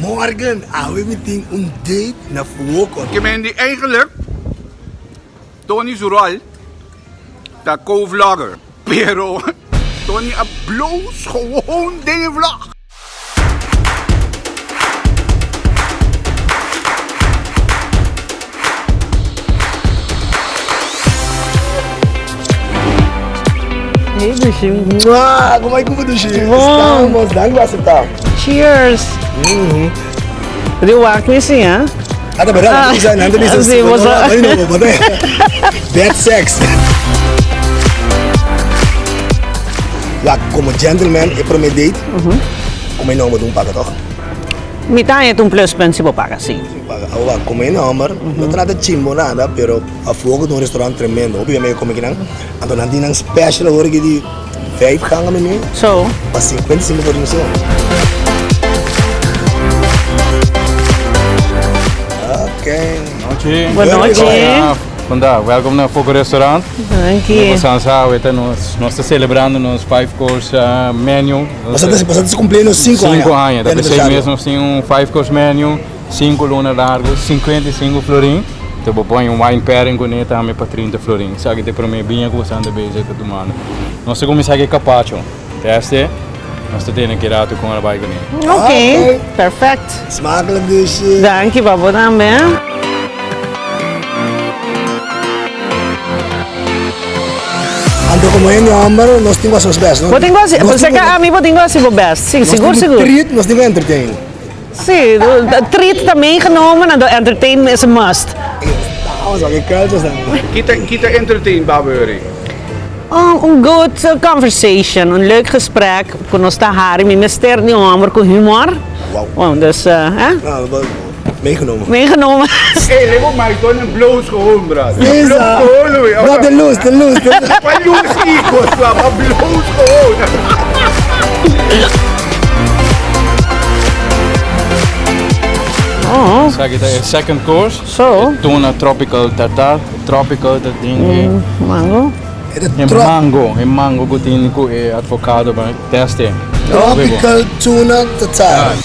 Morgen, awe mi tin un date na Fuoco. Ke men di eigenlijk Tony su rol ta co-vlogger, pero Tony a bloos gewoon den e vlog. Hey, Dushi. Mwah! Como é que eu Dushi? Bom. Estamos, dank pa acepta. Cheers. Di wak mi si, ha? Ah, ta verdad, Ah. ah, nan ta bisa, Sí, bo sa. Ay, no, bo ta- Bad sex. Wak, como gentleman, e prome date, como e nomber un paga, toch? Mi ta haña ta un pluspunt si bo paga, sí. Paga. Awo wak, como e nomber, no trata chimbo nada, pero a Fuego ta un restaurant tremendo. Hopi bia mi a come kinan. Anto nan tin nan special awor aki di vijf gangen menu So. pa 55 florin so. Ok. Nochi. Bon nochi. Bon da, welkom na Foco Restaurant. Danki. Nos sa aweta nos nos ta celebrando nos five course menu. Boso ta boso ta cumpliendo cinco aña. Cinco aña, ta pesey Aniversario. mes nos tin un five course menu, cinco luna largo, 55 florin. Te bo pon un wine pairing cune tambe pa 30 florin. Esaki ta e prome biña cu boso anda bezig ta tumando. Nos ta cuminsa cu e carpaccio. Teste, nos ta tene ki rato con a bai cune. Ok, perfect. Smakelijk dus. Danki pa bo tambe. Anto como hende homber nos tin cu haci nos best, no? Bo tin cu haci, Nos tin cu- ami bo tin cu haci bo best, si, Nos sigur tin cu sigur. treat, nos tin cu entertain. Si, treat ta meegenomen, anto entertain is a must. Estamos, ke cultures dan. Kita kita entertain Babury? Un good conversation, un leuk gesprek ku nos ta hari. Mi mester di un homber ku humor. Wow. Dus, eh? Nou, meegenomen. Meegenomen. Ey, lego mai ton en bloos gewoon, brother. Is Bloos dat? gewoon, Louis. Not de loose, de loose, de loose. Pa loose hijos, pa bloos gewoon. Oh. Esaki ta e second course. So. E tuna tropical tartar. Tropical ta tin e. Mango. E mango, e mango ku tin ku e advocado pa teste. Tropical tuna tartar.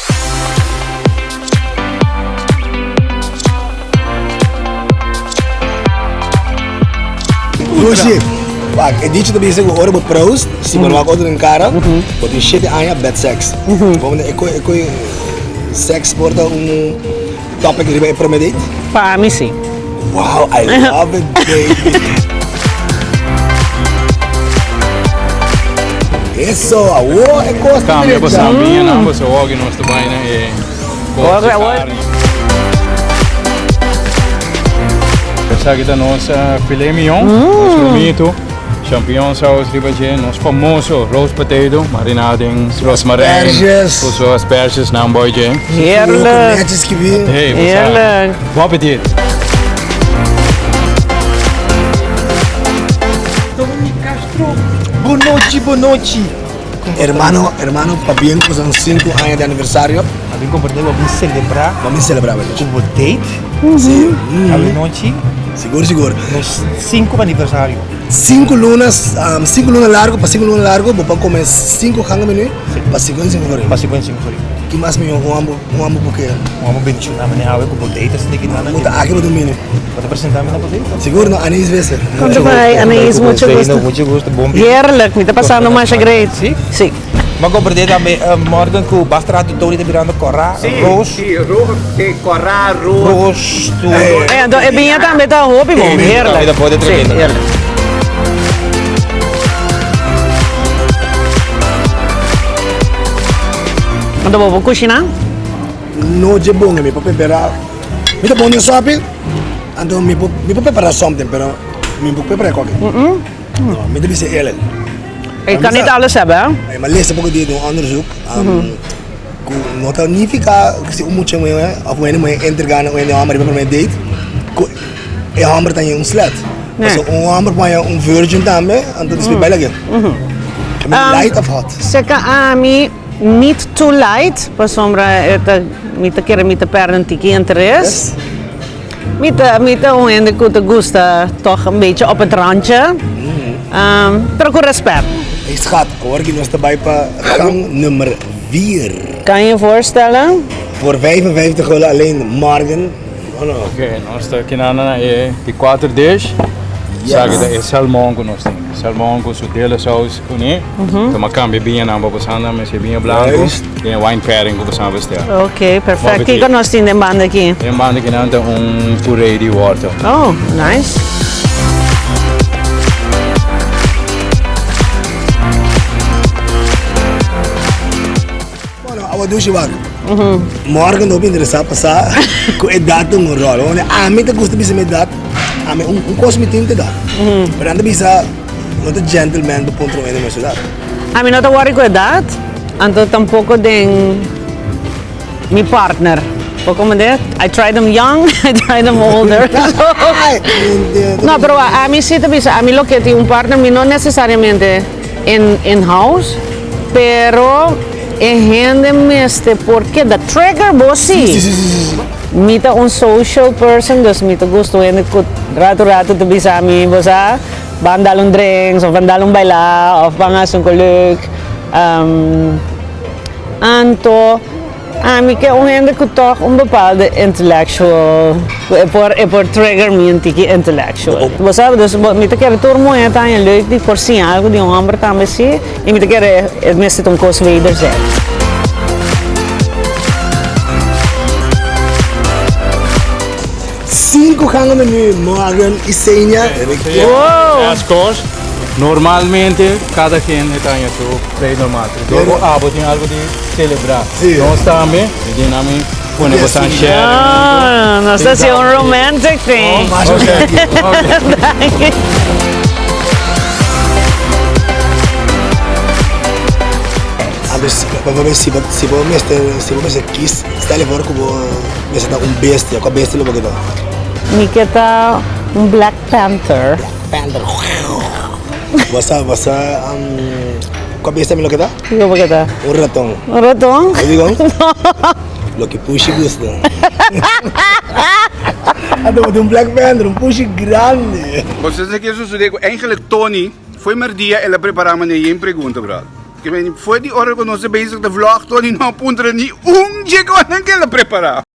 Lucy, wak, e dicho ta bisa ku ora bo proust, si bo no wak otro den kara, bo tin shete aña bad sex. Bo e koe e koe sex por ta un topic riba e prome date? Pa mi si. Wow, I love it baby. Eso, awo e kos ta Cambia derecha. pa sambiña nan, pasobra awor nos ta bai na e kos di carni. Esaki ta nos filet mignon, nos lomito, champignon saus riba dje, nos famoso roast potato marina den rosmarijn, Asperges. cu su asperges nan boy dje. Heerlijk. Netjes skibi. Hey, bo sa. Heerlijk. Bon apetit. Tony Castro. Bon nochi, bon nochi. Hermano, hermano, pabien cu boso 5 aña di aniversario. A bin comprende bo a bin celebra. Bo a bin celebra, berdad. Cu bo date. Si. Awe nochi. Sigur, sigur. Nos 5 aniversario. 5 lunas, 5 luna largo, pa 5 luna largo bo por come 5 ganga menu pa 55 florin. Pa 55 florin. Ki mas miho un ambo, un ambo por keda. Un ambo bendiciona mene awe cu bo date asina ki nana. Bo ta aki bo ta mini. Bo ta presenta mi na bo date. Sigur no, Anaís Visser. Mucho bai, Anaís, mucho gusto. Mucho gusto, bon. Heerlijk, mi ta pasando masha great. Si? Si. M'a comprende tambe Morgan cu basta rato Tony ta birando cora, roos. Si, roos, cora, roos. Roos, tur. E anto e biña tambe ta hopi bon, heerlijk. E biña tambe ta tremendo. Si, heerlijk. Anto bo por cushina? No dje bon, mi por prepara, mi ta bon den sopi, anto mi por mi por prepara something, pero mi por prepara koke. No, mi ta bisa eerlijk. Je kan niet alles hebben, hè? Mi a lesa poko dia den un onderzoek ku no ta nifiká si un mucha muhé òf un hende muhé entrega na un hende hòmber riba promé date ku e hòmber ta haña un slet. Pasobra un hòmber por haña un virgin tambe, anto despues bai lag'é. Light òf hot? Seka ami niet too light, pasobra e ta mi ta kere mi ta pèrdè un tiki interes. Mi ta mi ta un hende ku ta gusta tòg un bechi op het randje, pero ku rèspèt. Hey schat, awor ki nos ta bai pa gang nummer vier. Kan je voorstellen? Voor 55 gulden alleen morgen. Oh no. Ok, nos ta kinan na e di cuater dish. Esaki ta e salmon cu nos tin. Salmon cu su dille saus cune. Tuma cambia biñanan pa boso anda mester biña blanco. Juist. Den e wine pairing cu boso a bestel. Ok, perfect. Bon Kiko nos tin den banda aki? Den banda kinan ta un puree di wortel. Oh, nice. Bueno, awa dushi wak. Morgen hopi interesá pa sa ku edat ta un ròl. Wanneer ami ta gusta bisa mi edat, ami un un kos mi tin ta edat. Pero nan ta bisa no ta gentleman pa puntra un hende mes edat. Ami no ta wòri ku edat, anto tampoko den mi partner. Bo komprendé? I try them young, I try them older. No, pero ami si ta bisa, ami loke tin un partner, mi no nesesariamente in in house, pero e hende mester por keda trigger bo si. Sí, sí, sí, sí, sí. Mi ta un social person, dus mi ta gusta un hende ku ratu ratu ta bisa mi, bo sa, ban dal un drinks of ban dal un baila of ban hasi un ko leuk. Anto Ami ke un hende ku tòg un bepaalde intellectual, ku e por e por trigger mi un tiki intellectual. Bo sa, dus bo mi ta kere tur muhé ta haña leuk di por siña algu di un hòmber tambe si, i mi ta kere e mester ta un kos wederzijds. Sinku ganga menu, Morgan i Senia. Wow! Last course, normalmente kada ken ta haña su plate normal, pero dor ku abo tin algu di selebrá, nos tambe, mi tin ami pone boso share Ah, nos ta hasi un romantic thing. Ok, ok. Anto si bo si bo mester si bo mester kis stel e for ku bo mester ta un bestia, kua bestia lo bo ke ta? Mi ke ta un Black Panther. Panther. Bo sa bo sa kua bestia mi lo ke ta? Kiko bo ke ta? Un raton. Un raton? Bo di kon? No. Loke pushi gusta. Anto bo ta un Black Panther, un pushi grandi. Bo sa ke sucede ku eigenlijk Tony foi merdia el a prepara manera yen pregunta brother. Ke men foi di ora ku nos ta bezig ta vlog Tony no a puntra ni un dje konan ke el a prepara.